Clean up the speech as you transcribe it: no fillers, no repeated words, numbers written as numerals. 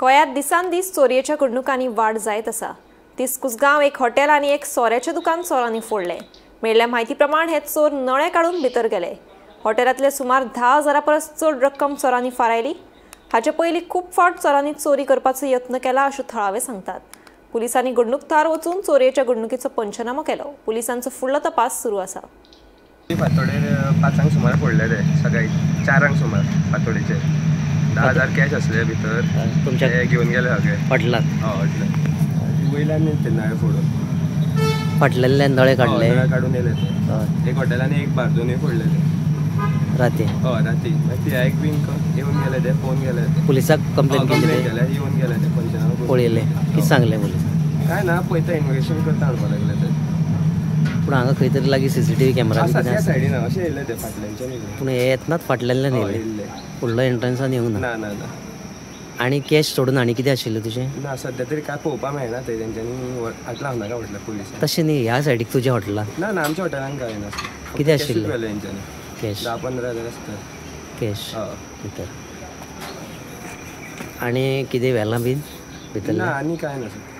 गोंयांत दिसान दीस चोरयेच्या घडणुकांनी वाड जायत आसा. तीस कुसगांव एक हॉटेल आनी एक सोऱ्याचें दुकान चोरांनी फोडलें. मेळिल्ल्या म्हायती प्रमाण हे चोर नळे काडून भितर गेले. हॉटेलांतले सुमार 10,000 परस चड रक्कम चोरांनी फारायली. हाचे पयलीं खूब फावट चोरांनी चोरी करपाचो यत्न केला अशें थळावे सांगतात. पुलिसांनी घडणूक थळार वचून चोरयेच्या घडणुकीचो पंचनामो केलो. पुलिसांचो फुडलो तपास सुरू आसा. फातोडेर 5 सुमार फोडले ते सकाळी 4 सुमार फातोडेचे 10,000 कॅश असले भितर तुमच्या घेवन गेले सगळे. हॉटेलात हॉटेलात वयल्यान ते नळे फोडून फाटलेले नळे काडले, नळे काडून येयले ते. एक हॉटेलान एक बार दोनूय फोडले ते राती. हय राती मागीर एक बीन येवन गेले ते, फोन गेले ते पुलिसाक कंप्लेन केली, येवन गेले ते पंचनामो पळयले. कितें सांगलें पुलिसांक? काय ना, पळयता इन्वेस्टिगेशन करता म्हणपाक लागले ते. पूण हांगा खंय तरी लागीं सीसीटीव्ही कॅमेरा आसा त्या सायडीन अशें येयले ते फाटल्यानच्यान येयले. पूण हे येतनाच फाटल्यान येयले, फुडलो एंट्रन्सान येवंक ना. ना ना. आनी कॅश सोडून आनी कितें आशिल्लें तुजें? ना, सद्या तरी काय पळोवपाक मेळना ते तेंच्यांनी हाडलां नाका म्हटल्यार पुलिसांक. तशें न्ही, ह्या सायडीक तुज्या हॉटेलान? ना ना, आमच्या हॉटेलान काय नासलें. कितें आशिल्लें तेंच्यांनी? कॅश 10-15 हजार आसता कॅश भितर. आनी कितें व्हेलां बीन भितर? ना, आनी कांय नासलें.